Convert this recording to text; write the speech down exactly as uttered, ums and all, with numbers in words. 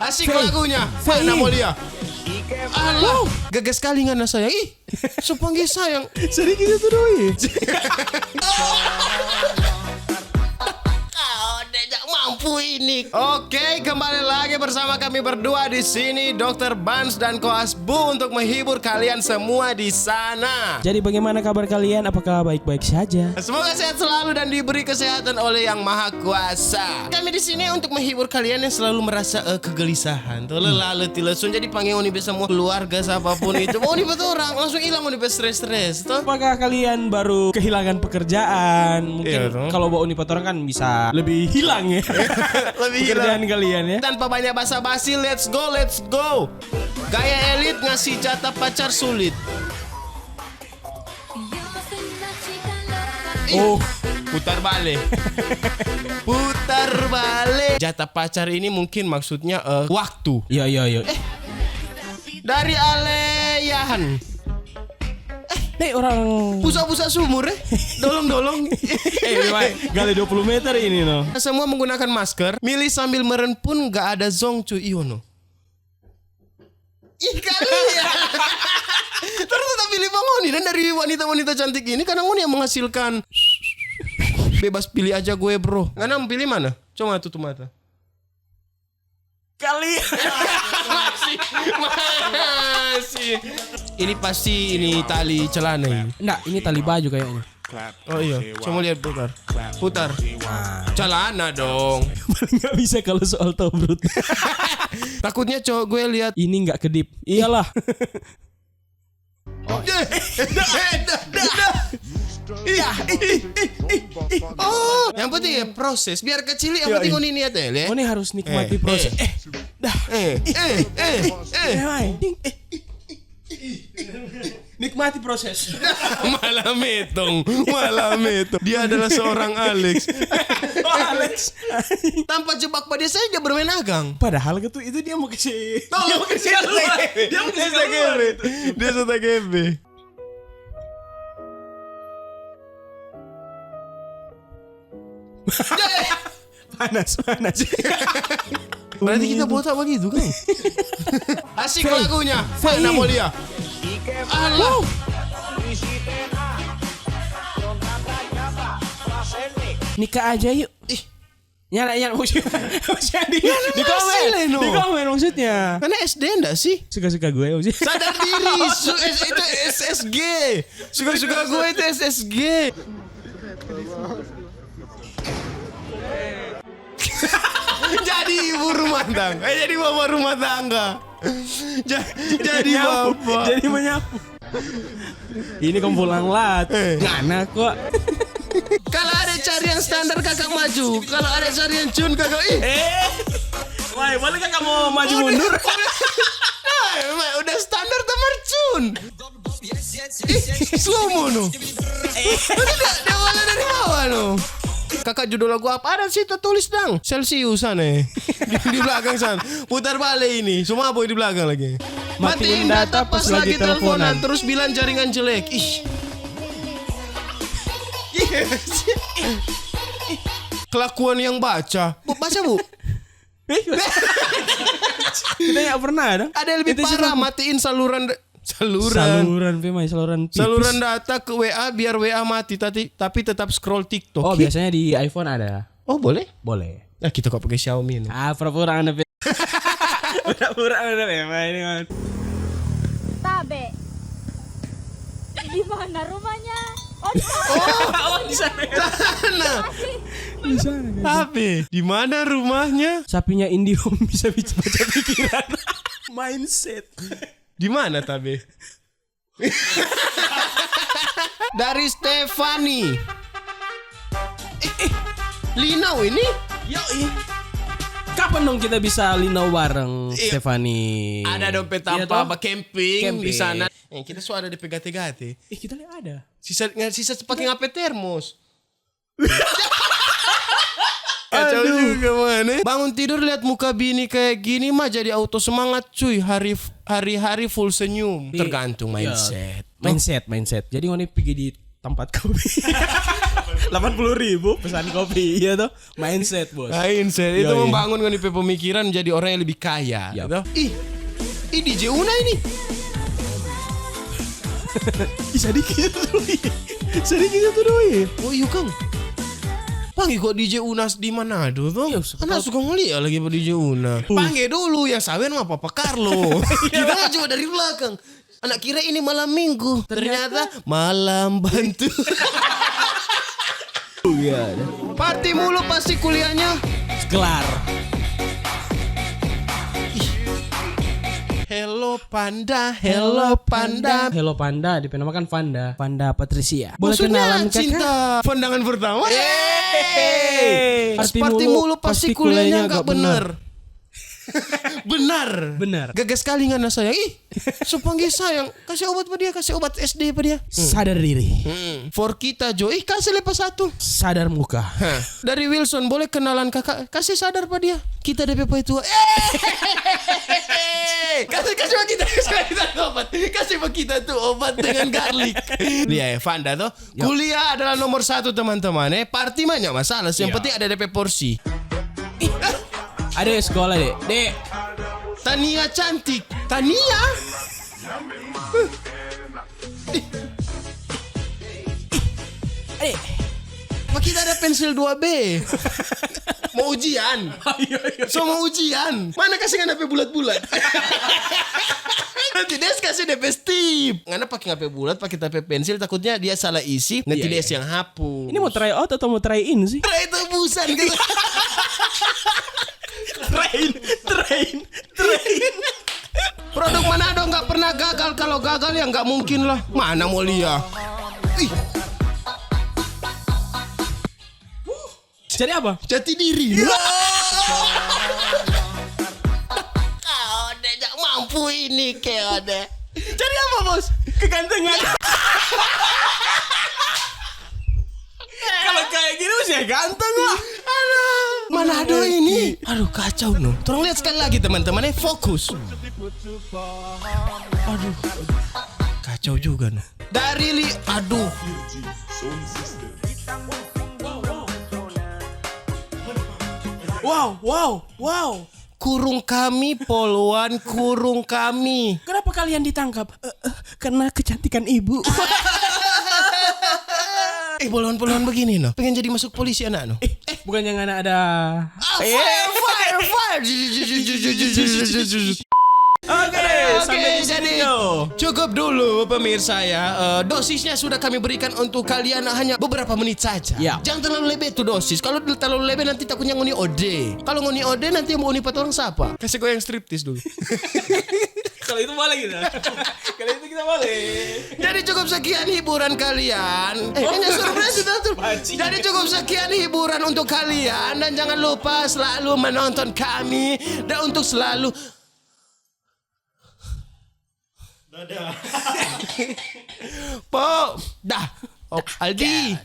Asik lagunya. Mana mau dia? Alah, gaga sekali ngana sayang. Ih, so pangge sayang. Sedikit itu doi. Kau tidak mampu ini. Oke, kembali lagi bersama kami berdua di sini, Dokter Bans dan Koas Bu, untuk menghibur kalian semua di sana. Jadi, bagaimana kabar kalian? Apakah baik-baik saja? Semoga sehat selalu dan diberi kesehatan oleh Yang Maha Kuasa. Kami di sini untuk menghibur kalian yang selalu merasa, eh, kegelisahan, tuh, lelah, letih, lesu. Jadi, pangge ngoni pe samua keluarga, siapapun itu, ngoni pe orang langsung hilang ngoni pe stres-stres, tuh. Apakah kalian baru kehilangan pekerjaan? Mungkin kalau ba ngoni pe orang kan bisa lebih hilang, ya. Lebih hilang. Pekerjaan kalian, ya. Tanpa banyak basa-basi, let's go, let's go. Gaya elit ngasih jatah pacar sulit. Oh, putar bale. Putar bale. Jatah pacar ini mungkin maksudnya, eh, waktu. Iya, iya, iya. Eh, dari Aleyahan. Nih orang pusa-pusa sumur, eh. Dolong-dolong. Eh, memang gali dua puluh meter ini, no. Semua menggunakan masker, milih sambil meren pun nggak ada zong, cuy. Iyo, no. Ih, kali ya. Terus tetap pilih pa ngoni dan dari wanita-wanita cantik ini, karena ngoni yang menghasilkan. Bebas pilih aja gue, bro. Ngana mau pilih mana? Coba tutup mata. Kali. Masih, masih. Ini pasti ini tali celana ini. Enggak, ini tali baju kayaknya. Oh iya, coba lihat putar. Putar. Nah. Celana dong. Paling nggak bisa kalau soal tobrut. Takutnya cowok gue lihat. Ini nggak kedip. Iyalah. Oh, yang penting ya proses. Biar kecil, yang penting ngoni niat ya, le. Ngoni harus nikmati proses. Eh, dah. Eh, eh, eh, eh. Ding, eh. Nikmati proses. Malah metong, malah metong. Dia adalah seorang Alex. Oh, Alex. Tanpa jebak pa dia saja dia bermain agang. Padahal gitu itu dia mau kasih. Tolong, dia mau kasih keluar. Dia mau kasih keluar. Dia sudah G B. Panas, panas. Berarti kita botak begitu, kan? Asik lagunya. Mana mau dia? Alah. Nikah aja yuk. Ih. Nyala, nyala, maksudnya, maksudnya di, di komen, di komen maksudnya. Karena S D ndak sih? Suka-suka gue maksudnya. Sadar diri, su-, S-, itu S S G. Suka-suka gue itu S S G. Jadi ibu rumah tangga. Eh, jadi bapak rumah tangga. Ja-, jadi bapak. Jadi menyapu. Ini kong pulang lat. Eh. Ngana kok. Kalau ada cari yang standar kakak maju. Kalau ada cari yang cun kakak, ih. Eh. Wah, boleh kakak mau maju mundur? Udah, udah standar tamar cun. Ih, slow mo no. Dia, dia mulai dari bawah no. Kakak, judul lagu apa ada sih tertulis dang? Celsius sana, eh. Di, di belakang sana. Putar balik ini. Semua boy di belakang lagi. Matiin data pas lagi teleponan. Terus bilang jaringan jelek. Ih. Kelakuan yang baca. Bu, baca, Bu. Kita nggak pernah dong. Ada yang lebih parah, matiin saluran, saluran. Saluran, pe, mai saluran pipis. Saluran data ke W A biar W A mati, tapi, tapi tetap scroll TikTok. Oh, biasanya di iPhone ada. Oh, boleh? Boleh. Nah, kita kok pakai Xiaomi, no? Ah, pura-pura ada, pe. Pura-pura ada, pe, mai ini, man. Tabe. Di mana rumahnya? Oh, oh, di sana. Sana. Di sana, guys. Tabe, di mana rumahnya? Sapinya IndiHome bisa baca pikiran. Mindset. Di mana, Tabe? Dari Stefani. Eh, eh, linau ini? Yoi. Kapan dong kita bisa linau bareng, Stefani? Ada dong pe tampa ba camping di sana. Eh, kita so ada depe gate-gate. Eh, kita lihat ada. Sisa, sisa pake ngape termos? Kacau juga, man, eh. Bangun tidur lihat muka bini kayak gini mah jadi auto semangat, cuy. Hari, hari-hari full senyum. Tergantung mindset. Mindset, mindset. Jadi ngoni pigi di tempat kopi. Delapan puluh ribu pesan kopi, iya toh? Mindset, Bos. Mindset itu membangun ngoni pe pemikiran menjadi orang yang lebih kaya, gitu. Ih, ih, D J Una ini. Ih, sadiki itu doi. Sadiki itu doi. Oh, iya, Kang. Pangge kwa D J Una di Manado, toh? Iya, siapa tahu. Ana suka ngoni lagi pa D J Una. Pangge dulu yang sawer ma Papa Carlo. Kita mah cuma dari belakang. Ana kira ini malam minggu, ternyata malam bantu. Party mulu pasti kuliahnya. Kelar. Hello Panda, hello Panda. Hello Panda, depe nama kan Vanda. Vanda Patricia. Boleh kenalan, Kakak? Maksudnya cinta pandangan pertama? Party mulu pasti kuliahnya nggak bener. Benar. Benar. Gaga skali ngana sayang. Ih, so pangge sayang. Kase obat pa dia, kase obat S D pa dia. Sadar diri. For kita jo. Ih, kase lepas satu. Sadar muka. Dari Wilson, boleh kenalan kakak? Kase sadar pa dia. Kita depe pai tua. Kase, kase pa kita, kase pa kita tu obat. Kase pa kita tu obat dengan garlic. Lia, eh, Vanda toh. Kuliah adalah nomor satu, teman-teman, eh. Party mah nggak masalah. Yang penting ada depe porsi. Ada sekolah, Dek. Dek. Tania cantik. Tania? Ade. Ma kita ada pensil dua B. Mau ujian. So mau ujian. Mana kase ngana pe bulat-bulat? Nanti dia kase depe stip. Ngana pake ngana pe bulat, pake ta pe pensil, takutnya dia salah isi. Nanti dia yang hapus. Ini mau try out atau mau try in sih? Try tebusan gitu. Try in, try in, try in. Produk Manado nggak pernah gagal, kalau gagal ya nggak mungkin lah. Mana mau lia? Ih. Jadi apa? Jati diri. Kau deh, jak mampu ini, kau deh. Jadi apa, Bos? Kegantengan. Kalau kayak gini masih ganteng lah. Aduh, Manado ini. Aduh, kacau no. Tolong lihat sekali lagi, teman-teman, eh, fokus. Aduh, kacau juga no. Dari li, aduh. Wow, wow, wow. Kurung kami, Polwan, kurung kami. Kenapa kalian ditangkap? Eh, eh, karena kecantikan ibu. Eh, polwan-polwan begini no. Pengen jadi masuk polisi anak no. Eh, eh, bukannya ngana ada. Ah, fire, fire, fire. Oke, sampai di sini, jadi cukup dulu, pemirsa, ya. Eh, dosisnya sudah kami berikan untuk kalian hanya beberapa menit saja. Ya. Jangan terlalu lebe tu dosis. Kalau terlalu lebe, nanti takutnya ngoni ode. Kalau ngoni ode, nanti yang ngoni pa torang sapa? Kasih goyang striptis dulu. Kalau itu boleh kita. Kalau itu kita boleh. Jadi cukup sekian hiburan kalian. Eh, ini surprise itu tuh. Jadi cukup sekian hiburan untuk kalian dan jangan lupa selalu menonton kami dan untuk selalu. Dadah. Po, dah. Oh, Aldi.